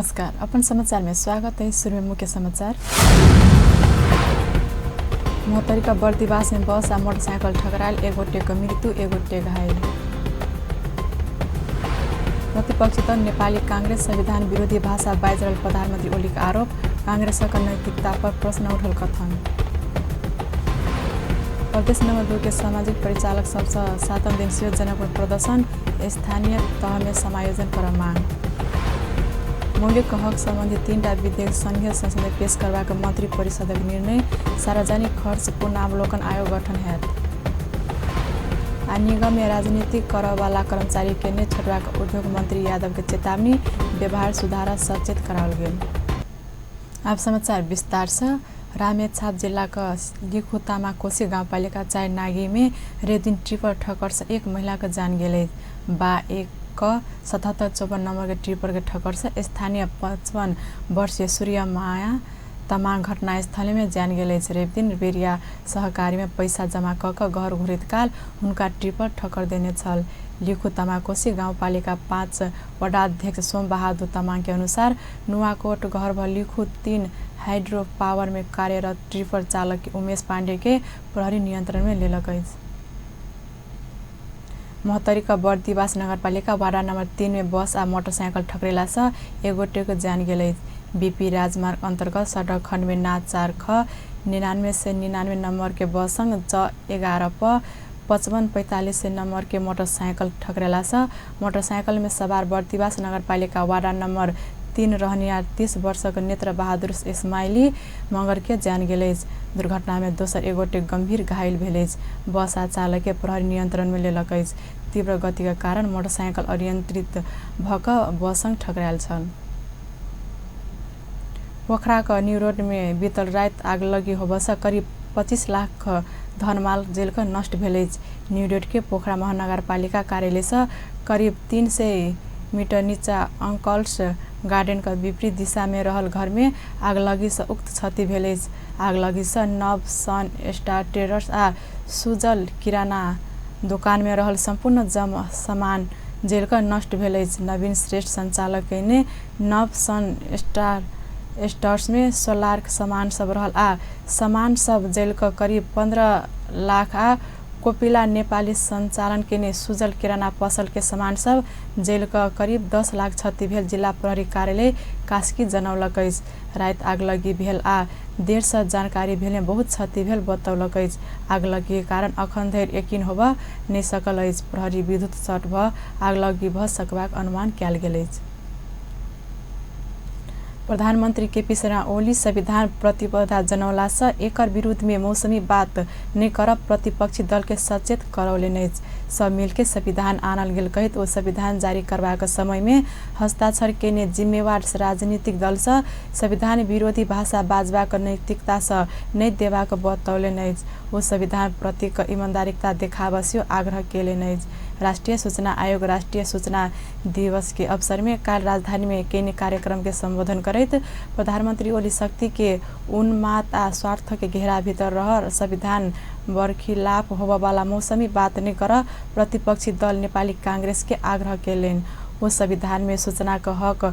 नमस्कार, अपन समाचार में स्वागत है। शुरू में मुख्य समाचार। महोत्तरीका बर्दिवास में बस आ मोटरसाइकिल ठकरायल, एक गोटे के मृत्यु, एक गोटे घायल। प्रतिपक्षी दल नेपाली कांग्रेस संविधान विरोधी भाषा बाजि रहल प्रधानमन्त्री ओलीक आरोप, कांग्रेसक नैतिकता पर प्रश्न उठल कथन। प्रदेश नम्बर 2 के सामाजिक परिचालक सबसँ सातम दिन सेहो जनकपुर प्रदर्शन, स्थानीय तहमे समायोजन कर मांग। मौलिक हक सम्बन्धी 3टा विधेयक संघीय संसदमे पेश करबाक मन्त्री परिषदक निर्णय, सार्वजनिक खर्च पुनरावलोकन आयोग गठन हैत। आ निगममे राजनीति करऽवाला कर्मचारी के नहि छोड़बाक उद्योग मन्त्री यादव के चेतावनी, व्यवहार सुधार सचेत कराओल गेल। आब समाचार विस्तार से। रामेछाप जिल्लाक लिखुतामा कोशी गाउँपालिका 4 नागीमे रेदिन ट्रिपर ठक्कर से एक महिलाक जान गेलै। बा 1 क 7754 नम्बर के ट्रिपर के ठक्कर से स्थानीय 55 वर्षीय सूर्य माया तमाङ घटनास्थलमे जान गेल अछि। रविदिन बेरिया सहकारीमे पैसा जमा क कऽ घर घुरैत काल हुनका ट्रिपर ठक्कर देने छल। लिखु तमाकोशी गाउँपालिका 5 वडाध्यक्ष सोमबहादुर तमाङके अनुसार नुवाकोट घर भ लिखु 3 हाइड्रो पावरमे कार्यरत ट्रिपर चालक उमेश पाण्डेके प्रहरी नियन्त्रणमे लेलक अछि। महोत्तरीक बर्दिवास नगरपालिका वाडा नम्बर 3 में बस आ मोटरसाइकिल ठकरेलासँ एक गोटेको ज्यान गेल अछि। बीपी राजमार्ग अन्तर्गत सडक खण्डमे ना 4 ख 9999 नम्बर के बस संग ज 11 प 5545 नम्बर के मोटरसाइकिल ठकरेलासँ मोटरसाइकिल में सवार बर्दिवास नगरपालिका वाडा नम्बर 3 रहनिहार 30 वर्षक नेत्र बहादुर इस्माइली मगर के ज्यान गेल अछि। दुर्घटनामे दोसर एक गोटे गम्भीर घायल भेल अछि। बस आ चालक के प्रहरी नियन्त्रणमे लेलक अछि। तीव्र गतिक कारण मोटरसाइकिल अनियन्त्रित भऽ कऽ बस संग ठकरायल छल। पोखराक न्यू रोड में बीतल राति आगलगी होबसँ करीब 25 लाख धनमाल जलि कऽ नष्ट भेल अछि। न्यू रोड के पोखरा महानगरपालिका कार्यालयसँ करीब 300 मीटर नीचा अंकल्स गार्डन के विपरीत दिशा में रहल घर में आगलगीसँ उक्त क्षति भेल अछि। आगलगीसँ नव सन स्टार ट्रेडर्स आ सुजल किराना दोकान में रहल सम्पूर्ण जमा सामान जलि कऽ नष्ट भेल अछि। नवीन श्रेष्ठ संचालक कयने नव सन स्टार स्टोर्स में सोलार सामान सब रहल आ सामान सब जलि कऽ करीब 15 लाख आ कोपिला नेपाली संचालन केने सुजल किराना पसल के सामान सब जलि कऽ करीब 10 लाख क्षति भेल जिल्ला प्रहरी कार्यालय कास्की जनौलक अछि। राति आगलगी भेल आ देरसँ जानकारी भेलमे बहुत क्षति भेल बतौलक अछि। आगलगीके कारण अखन धरि यकीन होबऽ नहि सकल अछि। प्रहरी विद्युत शॉर्ट भऽ आगलगी भऽ सकबाक अनुमान कयल गेल अछि। प्रधानमन्त्री केपी शर्मा ओली संविधान प्रतिबद्धता जनौलासँ एकर विरुद्धमे मौसमी बात नहि करब प्रतिपक्षी दलके सचेत करौलनि अछि। सब मिलके संविधान आनल गेल कहैत ओ संविधान जारी करबाक समयमे हस्ताक्षर केने जिम्मेवार राजनीतिक दलसँ संविधान विरोधी भाषा बाजबाक नैतिकतासँ नहि देबाक बतौलनि अछि। ओ संविधान प्रतिक ईमानदारिता देखाबऽ सेहो आग्रह केलनि अछि। राष्ट्रिय सूचना आयोग राष्ट्रिय सूचना दिवस के अवसर में काल्हि राजधानी में केने कार्यक्रम के संबोधन करैत प्रधानमन्त्री ओली शक्ति के उन्माद आ स्वार्थ के घेरा भीतर रह संविधान बरखिलाफ होबऽवाला मौसमी बात नहि कर प्रतिपक्षी दल नेपाली कांग्रेस के आग्रह केलनि। ओ संविधान में सूचना के हक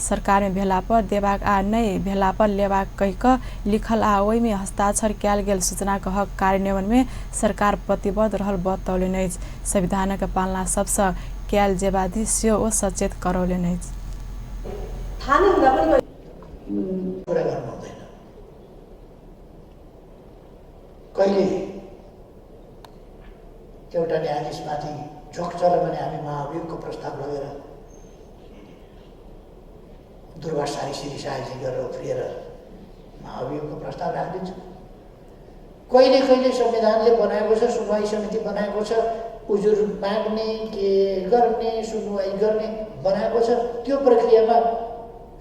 सरकार में भेला पर देबाक आ नहि भेला पर लेबाक कहि कऽ लिखल आ ओहिमे हस्ताक्षर कयल गेल सूचनाक हक कार्यान्वयन में सरकार प्रतिबद्ध रहल बतौलनि अछि। संविधानक पालना सबसँ कयल जेबादी सेहो ओ सचेत करौलनि अछि। थाहा नै हुँदा पनि कुरा गर्नु हुँदैन। कहिले एउटा न्यायाधीशमाथि झोक चल्यो भने हामी महाअभियोगको प्रस्ताव लगेर दुर्वासारी शिरीषाजी गरेर उफ्रिएर महाअभियोगको प्रस्ताव राखिदिन्छौँ। कहिले कहिले संविधानले बनाएको छ, सुनवाई समिति बनाएको छ, उजुर माग्ने, के गर्ने, सुनवाई गर्ने बनाएको छ। त्यो प्रक्रियामा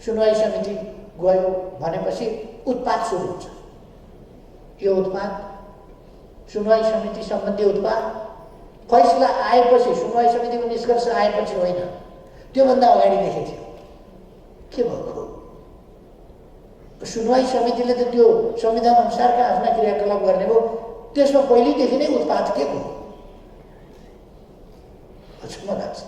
सुनवाई समिति गयो भनेपछि उत्पात सुरु हुन्छ। यो उत्पात सुनवाई समिति सम्बन्धी उत्पात फैसला आएपछि, सुनवाई समितिको निष्कर्ष आएपछि होइन, त्योभन्दा अगाडिदेखि थियो। के भएको? सुनवाई समितिले त त्यो संविधान अनुसारका आफ्ना क्रियाकलाप गर्ने हो, त्यसमा पहिल्यैदेखि नै उत्पात के हो? अचम्म लाग्छ।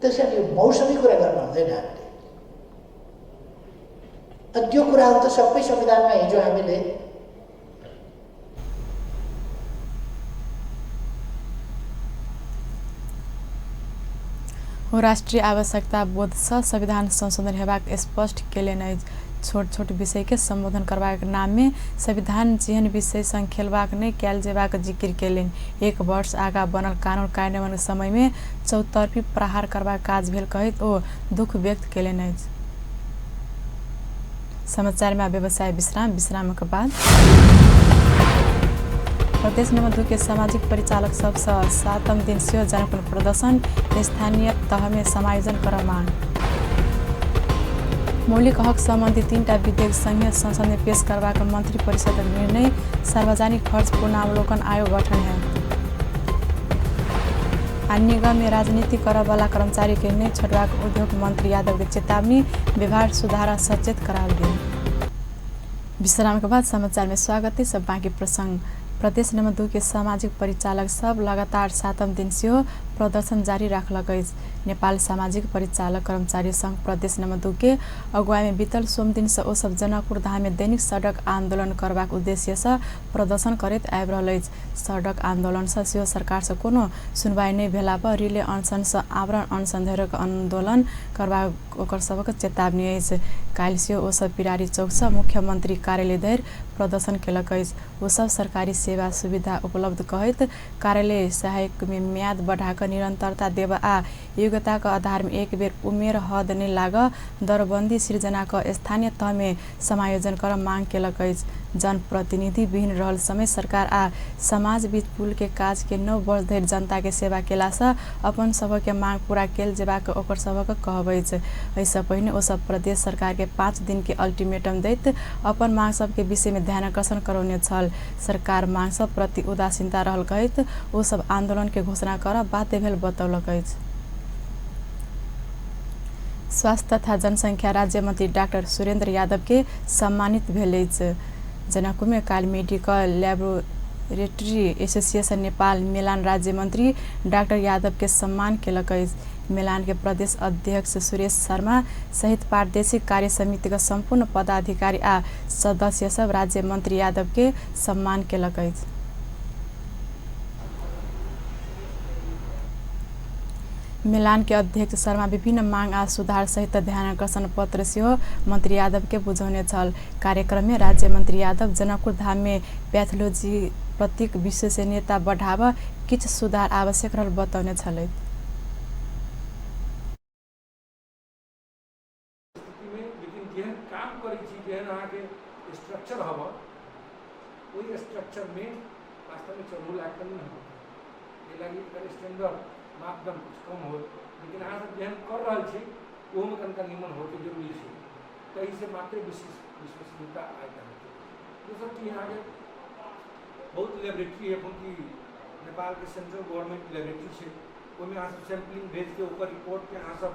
त्यसकारण यो मौसमी कुरा गर्नु हुँदैन हामीले। अनि त्यो कुराहरू त सबै संविधानमा हिजो हामीले राष्ट्रिय आवश्यकता बोधसँ संविधान संशोधन हेबाक स्पष्ट केलनि अछि। छोट छोट विषयके सम्बोधन करबाक नाममे संविधान जेहन विषय संग खेलबाक नहि कयल जेबाक जिकिर केलनि। एक वर्ष आगा बनल कानून कार्यान्वयनक समयमे चौतर्फी प्रहार करबाक काज भेल कहैत ओ दुःख व्यक्त केलनि अछि। समाचारमा व्यवसाय विश्राम, विश्रामक बाद प्रदेश नम्बर 2 के सामाजिक परिचालक सबसँ 7म दिन सेहो जनकपुर प्रदर्शन, स्थानीय तहमे समायोजन कर मांग। मौलिक हक सम्बन्धी 3टा विधेयक संघीय संसदमे पेश करबाक मन्त्री परिषदक निर्णय, सार्वजनिक खर्च पुनरावलोकन आयोग गठन है। आ निगममे राजनीति करऽवला कर्मचारीके नहि छोड़बाक उद्योग मन्त्री यादवके चेतावनी, व्यवहार सुधार सचेत कराओल गेल। विश्रामके बाद समाचारमे स्वागत। सब बाँकी प्रसंग। प्रदेश नम्बर 2 के सामाजिक परिचालक सब लगातार 7म दिन सेहो प्रदर्शन जारी राखलक अछि। नेपाल सामाजिक परिचालक कर्मचारी संघ प्रदेश नम्बर 2 के अगुवाईमे बीतल सोमदिनसँ ओसब जनकपुर धाममे दैनिक सडक आन्दोलन करबाक उद्देश्यसँ प्रदर्शन करैत आबि रहल अछि। सडक आन्दोलनसँ सेहो सरकारसँ कोनो सुनवाई नहि भेला पर रिले अनशनसँ आवरण अनशन धरिक आन्दोलन करबाक ओकर सबक चेतावनी अछि। काल्हि सेहो ओसब पिरारी चौकसँ मुख्यमन्त्री कार्यालय धरि प्रदर्शन केलक अछि। ओसब सरकारी सेवा सुविधा उपलब्ध कहैत कार्यालय सहायकमे म्याद बढ़ाकऽ निरन्तरता देब आ योग्यताक आधारमे एक बेर उमेर हद नहि लागऽ दरबन्दी सिर्जना कऽ स्थानीय तहमे समायोजन कर मांग केलक अछि। जनप्रतिनिधि विहीन रहल समय सरकार आ समाजबीच पुलके काज के 9 वर्ष धरि जनताके सेवा केलासँ अपन सभके मांग पूरा केल जेबाक ओकर सभक कहब अछि। एहिसँ पहिने ओसब प्रदेश सरकारके 5 दिनके अल्टिमेटम दैत अपन मांग सबके विषयमे ध्यानाकर्षण करौने छल। सरकार मांग सब प्रति उदासीनता रहल कहैत ओसब आन्दोलनके घोषणा कर बाध्य भेल बतौलक अछि। स्वास्थ्य तथा जनसङ्ख्या राज्य मन्त्री डाक्टर सुरेन्द्र यादव के सम्मानित भेल अछि। जनकपुरमे काल्हि मेडिकल ल्याबोरेटरी एसोसिएसन नेपाल मिलान राज्य मन्त्री डाक्टर यादव के सम्मान केलक अछि। मिलान के प्रदेश अध्यक्ष सुरेश शर्मा सहित प्रादेशिक कार्य समितिक सम्पूर्ण पदाधिकारी आ सदस्य सब राज्य मन्त्री यादव के सम्मान केलक अछि। मिलान के अध्यक्ष शर्मा विभिन्न मांग आ सुधार सहित ध्यानाकर्षण पत्र सेहो मन्त्री यादव के बुझौने छल। कार्यक्रममे राज्य मन्त्री यादव जनकपुर धाममे पैथोलोजी प्रतिक विश्वसनीयता बढ़ाब किछु सुधार आवश्यक रहल बतौने छलथि। स्थितिमे लेकिन जेहन काम करै छी, जेहन अहाँके स्ट्रक्चर हब, ओहि स्ट्रक्चरमे वास्तवमे चलू लायक तऽ नहि हब। एहि लागि एकर स्टैंडर्ड मापदंड कुछ कम हो, लेकिन अहाँ सब जेहन कर रहल छी ओहोमे कनिका निमन होइके जरूरी छै, ताहिसँ मात्रे विश्वसनीयता आबि अहाँके। दोसर की अहाँके बहुत लेबोरेटरी है, कि नेपालके सेंट्रल गवर्नमेंट लेबोरेटरी छै, ओहिमे अहाँ सब सैम्पलिंग भेजके ओकर रिपोर्टके अहाँ सब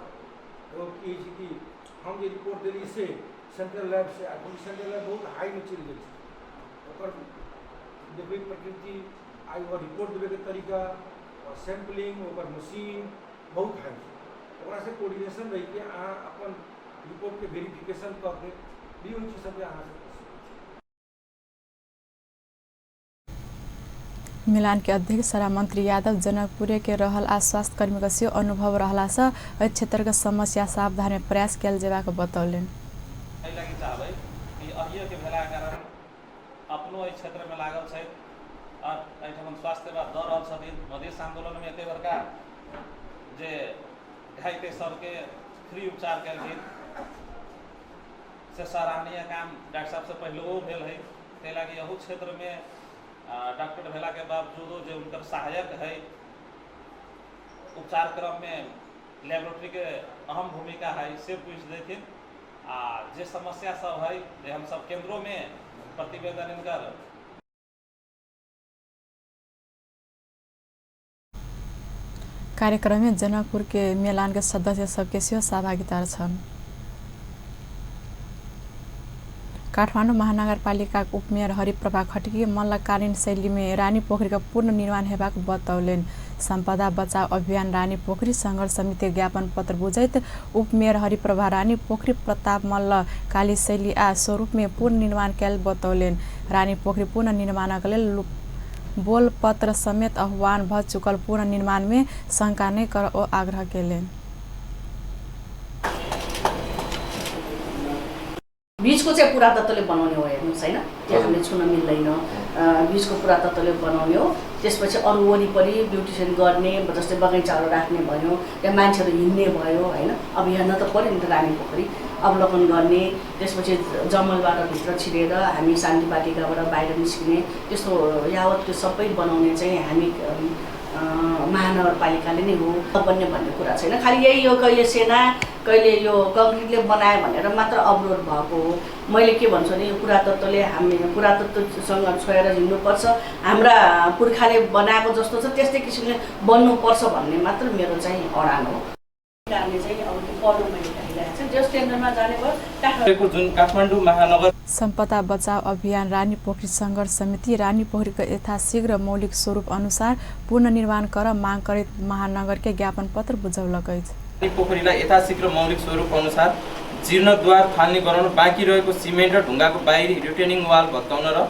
एगो की होइ छै कि हम जे रिपोर्ट देली से सेंट्रल लैब से, आ सेंट्रल लैब बहुत हाईमे चलि गेल छै, ओकर देखबै प्रकृति आ ओकर रिपोर्ट देबैके तरीका और सैम्पलिंग ओकर मशीन बहुत हाई छै, ओकरासँ कोर्डिनेशन रहिके अहाँ अपन रिपोर्टके वेरिफिकेशन कऽ के भी ओहि चीज सबके अहाँ सब कऽ सकै छी। मिलान के अध्यक्ष सरा मन्त्री यादव जनकपुरे के रहल आ स्वास्थ्यकर्मीक सेहो अनुभव रहलासँ एहि क्षेत्रक समस्या सावधानमे प्रयास कयल जेबाक बतौलनि। एहि लागि चाहबै कि अहिएके भेलाके कारण अपनो एहि क्षेत्रमे लागल छथि आओर एहिठाम स्वास्थ्य सेवा दऽ रहल छथिन। मधेश आन्दोलनमे एते बड़का जे घाइते सबके फ्री उपचार केलखिन से सराहनीय काम डॉक्टर साहबसँ पहिलुओ भेल है। ताहि लागि एहू क्षेत्रमे डॉक्टर भेलाके बावजूदो जे हुनकर सहायक है उपचार क्रममे लेबोरेटरीके अहम भूमिका है से पूछि देथिन। आ जे समस्या सब है जे हमसब केंद्रोमे प्रतिवेदन इनकर कार्यक्रममे जनकपुर के मिलान के सदस्य सबके सेहो सहभागिता छल। काठमाडौँ महानगरपालिकाक उपमेयर हरिप्रभा खड्की मल्लकालीन शैलीमे रानी पोखरीक पुनर्निर्माण हेबाक बतौलनि। सम्पदा बचाव अभियान रानी पोखरी संघर्ष समिति ज्ञापन पत्र बुझैत उपमेयर हरिप्रभा रानी पोखरी प्रताप मल्ल काली शैली आ स्वरूपमे पुनर्निर्माण कयल बतौलनि। रानी पोखरी पुनर्निर्माणक लेल बोलपत्र समेत आह्वान भ चुकल पुनर्निर्माणमे शंका नहि कर ओ आग्रह केलनि। बीचको चाहिँ पुरातत्वले बनाउने हो, हेर्नुहोस् होइन, त्यो हामीले छुन मिल्दैन। बीचको पुरातत्वले बनाउने हो। त्यसपछि अरू वरिपरि ब्युटिसियन गर्ने, जस्तै बगैँचाहरू राख्ने भयो, त्यहाँ मान्छेहरू हिँड्ने भयो होइन। अब हेर्न त पऱ्यो नि त रानी पोखरी अवलोकन गर्ने। त्यसपछि जमलबाट भित्र छिरेर हामी शान्ति बाटिकाबाट बाहिर निस्किने, त्यस्तो यावत त्यो सबै बनाउने चाहिँ हामी महानगरपालिकाले नै हो बन्ने भन्ने कुरा छैन। खालि यही यो कहिले सेना कहिले यो कङ्क्रिटले बनायो भनेर मात्र अवरोध भएको हो। मैले के भन्छु भने यो पुरातत्वले हामी पुरातत्वसँग छोएर हिँड्नुपर्छ, हाम्रा पुर्खाले बनाएको जस्तो छ त्यस्तै किसिमले बन्नुपर्छ भन्ने मात्र मेरो चाहिँ अडान हो। कारणले चाहिँ अब त्यो पढ्नु मैले भइरहेको छ। जस टेन्डरमा जाने भयो जुन काठमाडौँ महानगर सम्पदा बचाव अभियान रानी पोखरी संघर्ष समिति रानी पोखरीको यथाशीघ्र मौलिक स्वरूप अनुसार पुनर्निर्माण कर माग करैत महानगर के ज्ञापन पत्र बुझौलक अछि। रानी पोखरीलाई यथाशीघ्र मौलिक स्वरूप अनुसार जीर्णोद्धार थालनी गराउन, बाँकी रहेको सिमेन्ट र ढुङ्गाको बाहिरी रिटेनिङ वाल भत्काउन र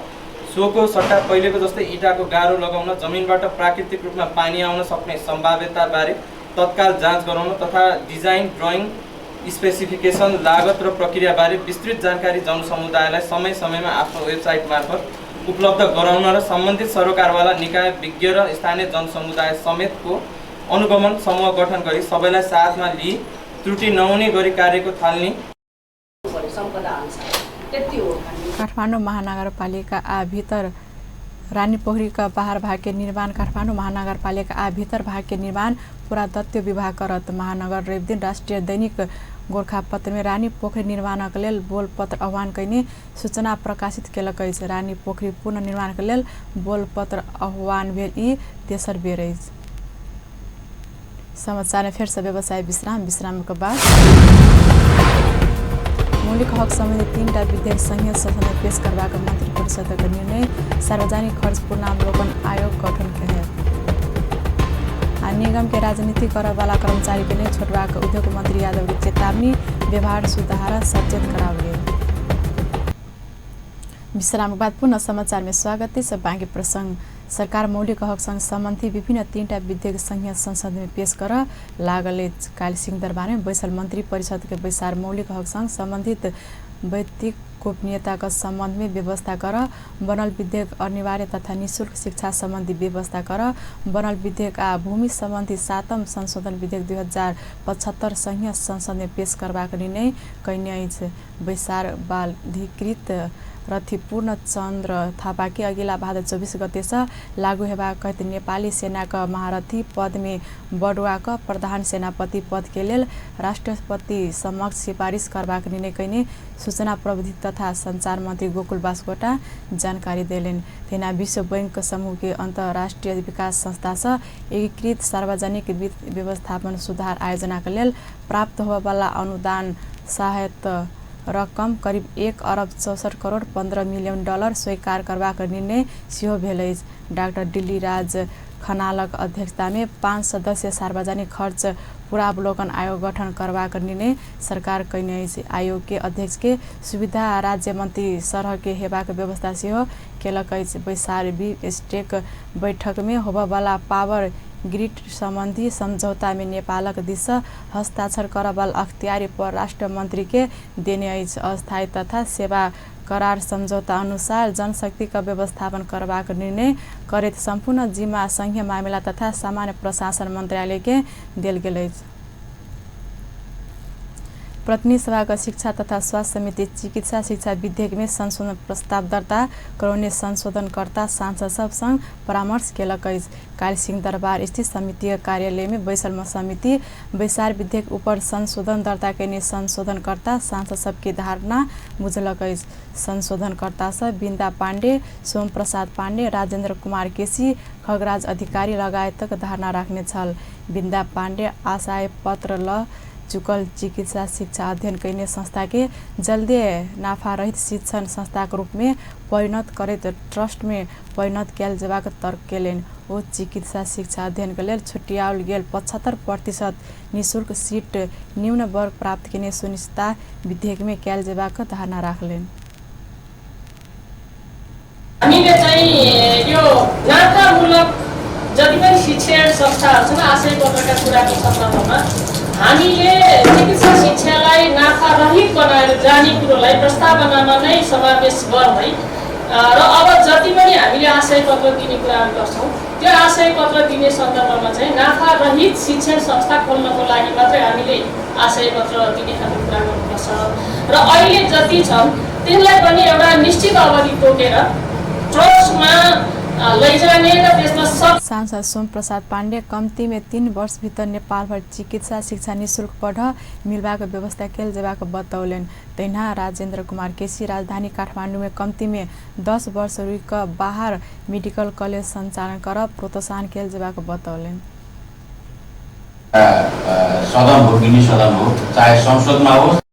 सोको सट्टा पहिलेको जस्तै इँटाको गाह्रो लगाउन, जमिनबाट प्राकृतिक रूपमा पानी आउन सक्ने सम्भाव्यताबारे तत्काल जाँच गराउन तथा डिजाइन, ड्रइङ, स्पेसिफिकेसन, लागत र प्रक्रियाबारे विस्तृत जानकारी जनसमुदायलाई समय समयमा आफ्नो वेबसाइट मार्फत उपलब्ध गराउन र सम्बन्धित सरोकारवाला निकाय, विज्ञ र स्थानीय जनसमुदाय समेतको अनुगमन समूह गठन गरी सबैलाई साथमा लिई त्रुटि नहुने गरी कार्यको थालनी। काठमाडौँ महानगरपालिका आ भीतर रानी पोखरीका बाहर भाग के निर्माण काठमाडौँ महानगरपालिका आ भीतर भाग के निर्माण पुरातत्व विभाग करत। महानगर रविदिन राष्ट्रिय दैनिक गोरखापत्रमे रानी पोखरी निर्माणक लेल बोलपत्र आह्वान कयने सूचना प्रकाशित केलक अछि। रानी पोखरी पुनर्निर्माणक लेल बोलपत्र आह्वान भेल ई तेसर बेर अछि। समाचार में फेर से व्यवसाय विश्राम, विश्राम के बाद मौलिक हक सम्बन्धी 3टा विधेयक संघीय संसदमे पेश करबाक मंत्री परिषदक निर्णय। सार्वजनिक खर्च पूर्णावलोकन आयोग गठन के आ निगम के राजनीति करऽवाला कर्मचारी के नहि छोड़बाक उद्योग मंत्री यादव के चेतावनी। व्यवहार सुधार सचेत कराओल गेल। विश्राम के बाद पुनः समाचार में स्वागत है। बाँकी प्रसंग सरकार मौलिक हक सँग सम्बन्धित विभिन्न 3टा विधेयक संघीय संसद में पेश कर लागल अछि। काल्हि सिंहदरबार में बैसल मंत्री परिषद के बैसार मौलिक हक सँग सम्बन्धित वैयक्तिक गोपनीयता के संबंध में व्यवस्था कर बनल विधेयक, अनिवार्य तथा निःशुल्क शिक्षा संबंधी व्यवस्था कर बनल विधेयक आ भूमि संबंधी 7म संशोधन विधेयक 2075 संघीय संसद में पेश करबाक निर्णय कयने अछि। बैसार बालधिकृत रथी पूर्ण चन्द्र थापा के अगिला भादो 24 गते से लागू हेबाक कहैत नेपाली सेनाक महारथी पद में बढुआ क प्रधान सेनापति पद के लेल राष्ट्रपति समक्ष सिफारिस करबाक निर्णय कयने सूचना प्रविधि तथा संचार मंत्री गोकुल बास्कोटा जानकारी देलनि। तहिना विश्व बैंक समूह के अंतर्राष्ट्रीय विकास संस्था से एकीकृत सार्वजनिक वित्त व्यवस्थापन सुधार आयोजना के लेल प्राप्त होबयवला अनुदान सहायता रकम करीब 1 अरब 64 करोड़ 15 मिलियन डॉलर स्वीकार करबाक निर्णय सेहो भेल अछि। डाक्टर डिल्लीराज खनालक अध्यक्षता में 5 सदस्यीय सार्वजनिक खर्च पूर्वावलोकन आयोग गठन करबाक निर्णय सरकार कयने अछि। आयोग के अध्यक्ष के सुविधा राज्य मंत्री सरह के हेबाक व्यवस्था सेहो केलक अछि। बैसार बिम्स्टेक बैठक में होबयवला पावर ग्रिड संबंधी समझौता में नेपालक दिस हस्ताक्षर करऽवला अख्तियारी परराष्ट्र मंत्री के देने अछि। अस्थायी तथा सेवा करार समझौता अनुसार जनशक्ति क व्यवस्थापन करबाक निर्णय करैत सम्पूर्ण जिम्मा संघीय मामिला तथा सामान्य प्रशासन मंत्रालय के देल गेल अछि। प्रतिनिधि सभा क शिक्षा तथा स्वास्थ्य समिति चिकित्सा शिक्षा विधेयक में संशोधन प्रस्ताव दर्ता करौने संशोधनकर्ता सांसद सब संग परामर्श केलक अछि। काल्हि सिंहदरबार स्थित समिति कार्यालय में बैसल समिति बैसार विधेयक ऊपर संशोधन दर्ता कयने संशोधनकर्ता सांसद सबके धारणा बुझलक अछि। संशोधनकर्ता सब बिन्दा पाण्डे, सोम प्रसाद पाण्डे, राजेन्द्र कुमार केसी, खगराज अधिकारी लगायतक धारणा राख्ने छल। बिन्दा पाण्डे आशय पत्र ल चुकल चिकित्सा शिक्षा अध्ययन कयने संस्था के जल्दी नाफा रहित शिक्षण संस्थाक रूपमे परिणत करैत ट्रस्टमे परिणत कयल जेबाक तर्क केलनि। ओ चिकित्सा शिक्षा अध्ययनके लेल छुटियाओल गेल 75% निःशुल्क सीट निम्न वर्ग प्राप्त केने सुनिश्चितता विधेयकमे कयल जेबाक धारणा राखलनि। हामीले चाहिँ यो नाफामूलक जति पनि शिक्षण संस्थाहरू छन् आशय पत्रका कुराको सन्दर्भमा हामीले चिकित्सा शिक्षालाई नाफा रहित बनाएर जाने कुरोलाई प्रस्तावनामा नै समावेश गर्दै र अब जति पनि हामीले आशय पत्र दिने कुराहरू गर्छौँ त्यो आशय पत्र दिने सन्दर्भमा चाहिँ नाफा रहित शिक्षण संस्था खोल्नको लागि मात्रै हामीले आशय पत्र दिने खालको कुरा गर्नुपर्छ र अहिले जति छन् त्यसलाई पनि एउटा निश्चित अवधि तोकेर ट्रस्टमा लैजाने र त्यसमा सब। सांसद सोमप्रसाद पाण्डे कम्तीमे 3 वर्षभित्र नेपालभर चिकित्सा शिक्षा निःशुल्क पढ मिलबाक व्यवस्था कयल जेबाक बतौलनि। तहिना राजेन्द्र कुमार केसी राजधानी काठमाडौँमे कम्तीमे 10 वर्ष रुकि कऽ बाहर मेडिकल कॉलेज सञ्चालन कर प्रोत्साहन कयल जेबाक बतौलनि। सदन हो कि सदन हो, चाहे संसदमा होस्,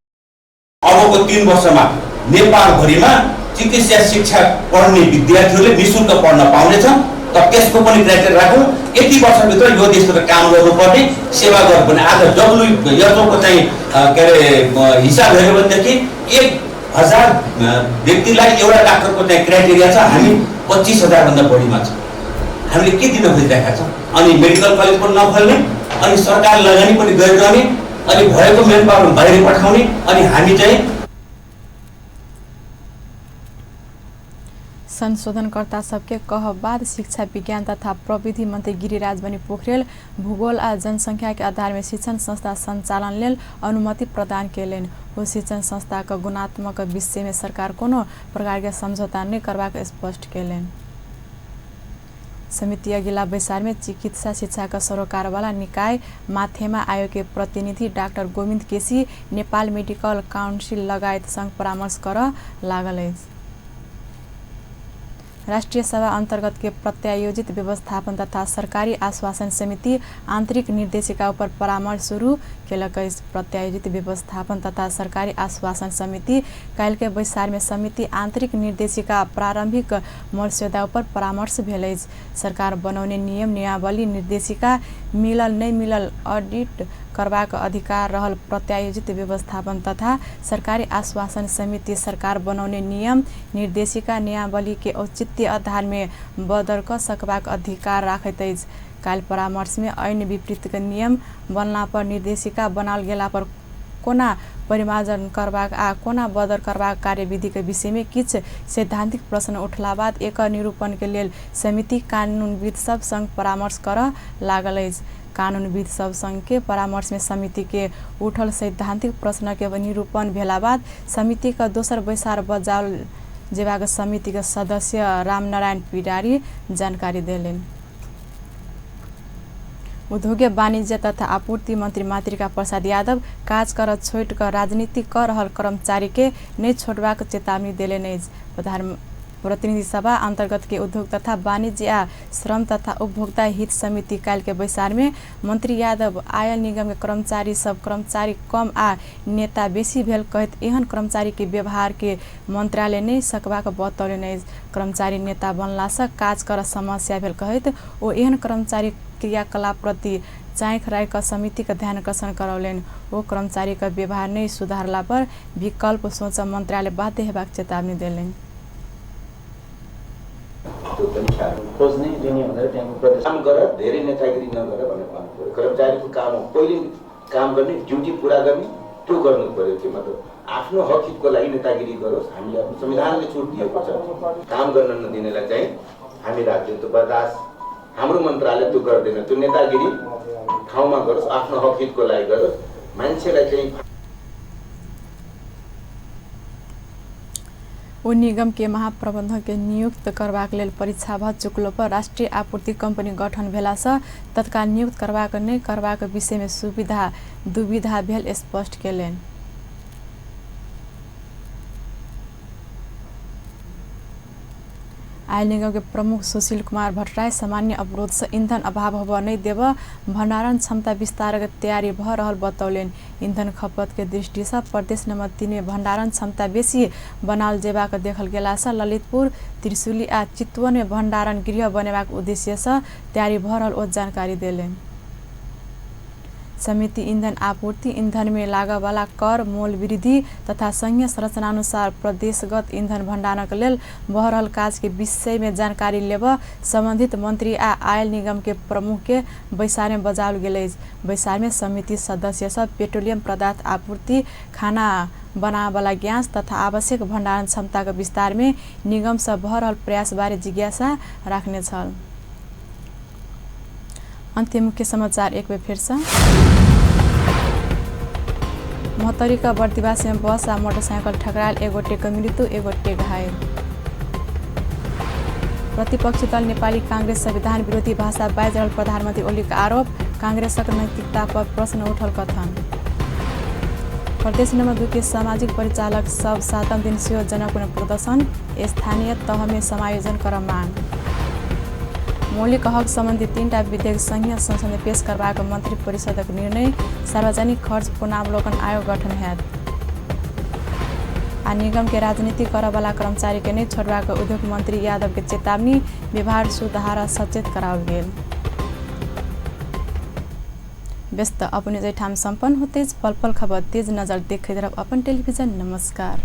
अबको 3 वर्षमा नेपालभरिमा चिकित्सा शिक्षा पढ्ने विद्यार्थीहरूले निःशुल्क पढ्न पाउनेछन्। त त्यसको पनि क्राइटेरिया राखौँ। यति वर्षभित्र यो देशमा काम गर्नुपर्ने, सेवा गर्नुपर्ने। आज डब्लुएचओको चाहिँ के अरे हिसाब हेऱ्यो भनेदेखि 1000 व्यक्तिलाई एउटा डाक्टरको चाहिँ क्राइटेरिया छ, हामी 25,000 भन्दा बढीमा छ। हामीले के दिन खोजिरहेका छौँ? अनि मेडिकल कलेज पनि नखोल्ने, अनि सरकार लगानी पनि गरिरहने, अनि भएको मेन पावर बाहिर पठाउने, अनि हामी चाहिँ संशोधनकर्ता सबके कहब बाद शिक्षा विज्ञान तथा प्रविधि मंत्री गिरिराज बनी पोखरेल भूगोल आ जनसंख्या के आधार में शिक्षण संस्था संचालन लेल अनुमति प्रदान केलनि। ओ शिक्षण संस्था के गुणात्मक विषय में सरकार कोनो प्रकार के समझौता नहि करबाक स्पष्ट केलनि। समिति अगिला बैसार में चिकित्सा शिक्षा का सरोकारवाला निकाय माथेमा आयोग के प्रतिनिधि doctor Govind KC Nepal medical council लगायत संग परामर्श कर लागल अछि। राष्ट्रिय सभा अंतर्गत के प्रत्यायोजित व्यवस्थापन तथा सरकारी आश्वासन समिति आंतरिक निर्देशिका ऊपर परामर्श शुरू केलक अछि। प्रत्यायोजित व्यवस्थापन तथा सरकारी आश्वासन समिति काल्हि के बैसार में समिति आंतरिक निर्देशिका प्रारंभिक मस्यौदा ऊपर परामर्श भेल अछि। सरकार बनौने नियम नियमावली निर्देशिका मिलल नहि मिलल ऑडिट करबाक अधिकार रहल प्रत्यायोजित व्यवस्थापन तथा सरकारी आश्वासन समिति सरकार बनौने नियम निर्देशिका नियमावली के औचित्य आधार में बदल क सकबाक अधिकार राखैत अछि। काल्हि परामर्श में ऐन विपरीत के नियम बनला पर निर्देशिका बनाओल गेला पर कोना परिमार्जन करबाक आ कोना बदल करबाक कार्यविधि के विषय में किछु सैद्धांतिक प्रश्न उठला बाद एकर निरूपण के लेल समिति कानूनविद सब संग परामर्श कर लागल अछि। कानूनविद सब संग के परामर्श में समिति के उठल सैद्धांतिक प्रश्न के निरूपण भेला बाद समिति के दोसर बैसार बजाओल जेबाक समिति के सदस्य रामनारायण पिडारी जानकारी देलनि। उद्योग वाणिज्य तथा आपूर्ति मंत्री मातृका प्रसाद यादव काज कर छोड़ि कऽ राजनीति कऽ रहल कर्मचारी के नहि छोड़बाक चेतावनी देलनि अछि। प्रतिनिधि सभा अंतर्गत के उद्योग तथा वाणिज्य आ श्रम तथा उपभोक्ता हित समिति काल्हि के बैसार में मंत्री यादव आयल निगम के कर्मचारी सब कर्मचारी कम आ नेता बेसी भेल कहैत एहन कर्मचारी के व्यवहार के मंत्रालय नहि सकबाक बतौलनि अछि। कर्मचारी नेता बनला सँ काज कर समस्या भेल कहैत ओ एहन कर्मचारी क्रियाकलाप प्रति चाँख राखि कऽ समिति के ध्यानाकर्षण करौलनि। ओ कर्मचारी के व्यवहार नहि सुधारला पर विकल्प सोचऽ मंत्रालय बाध्य हेबाक चेतावनी देलनि। त्यो परीक्षाहरू खोज्ने लिने भनेर त्यहाँको प्रदेश काम गर, धेरै नेतागिरी नगर भनेर भन्नु पर्यो। कर्मचारीको काम हो पहिले काम गर्ने, ड्युटी पुरा गर्ने, त्यो गर्नु पर्यो। त्यो मतलब आफ्नो हक हितको लागि नेतागिरी गरोस्, हामीले आफ्नो संविधानले छुट दिएको छ। काम गर्न नदिनेलाई चाहिँ हामी राज्य त्यो बर्दाश्त हाम्रो मन्त्रालय त्यो गर्दैन। त्यो नेतागिरी ठाउँमा गरोस्, आफ्नो हक हितको लागि गरोस्, मान्छेलाई चाहिँ। ओ निगम के महाप्रबंधक के नियुक्त करबाक लेल परीक्षा भ चुकलो पर राष्ट्रीय आपूर्ति कंपनी गठन भेला सँ तत्काल नियुक्त करबाक नहि करबाक विषय में सुविधा दुविधा भेल स्पष्ट केलनि। आयल निगम के प्रमुख सुशील कुमार भट्टराई सामान्य अवरोध से ईंधन अभाव होबय नहि देब भंडारण क्षमता विस्तारक तैयारी भऽ रहल बतौलनि। ईंधन खपत के दृष्टि से प्रदेश नंबर 3 में भंडारण क्षमता बेसी बनाओल जेबाक देखल गेला से ललितपुर, त्रिशूली आ चितवन में भंडारण गृह बनेबाक उद्देश्य से तैयारी भऽ रहल ओ जानकारी देलनि। समिति ईंधन आपूर्ति, ईंधन में लागयवला कर, मोल वृद्धि तथा संघीय संरचनानुसार प्रदेशगत ईंधन भंडारणक लेल भऽ रहल काज के विषय में जानकारी लेबऽ संबंधित मंत्री आ आयल निगम के प्रमुख के बैसार में बजाओल गेल अछि। बैसार में समिति सदस्य सब पेट्रोलियम पदार्थ आपूर्ति, खाना बनाबला गैस तथा आवश्यक भंडारण क्षमताक विस्तार में निगम सँ भऽ रहल प्रयास बारे जिज्ञासा राखने छल। अन्त्य मुख्य समाचार एक बेर फेरसँ। महोत्तरीका बर्दिवासमे बस आ मोटरसाइकिल ठकरायल, एक गोटेको मृत्यु, एक गोटे घायल। प्रतिपक्षी दल नेपाली कांग्रेस संविधान विरोधी भाषा बाजि रहल प्रधानमन्त्री ओलीको आरोप, कांग्रेसक नैतिकता पर प्रश्न उठल कथन। प्रदेश नम्बर 2 के सामाजिक परिचालक सब 7म दिन सेहो जनकपुर प्रदर्शन, स्थानीय तहमे समायोजन कर मांग। मौलिक हक सम्बन्धी 3टा विधेयक संघीय संसद में पेश करबाक मंत्री परिषदक निर्णय, सार्वजनिक खर्च पुनरावलोकन आयोग गठन हैत। आ निगम के राजनीति करऽवला कर्मचारी के नहि छोड़बाक उद्योग मंत्री यादव के चेतावनी, व्यवहार सुधार सचेत कराओल गेल। व्यस्त अपने ठाम सम्पन्न होते पल पल खबर तेज नजर देखैत रहब अपन टेलिभिजन। नमस्कार।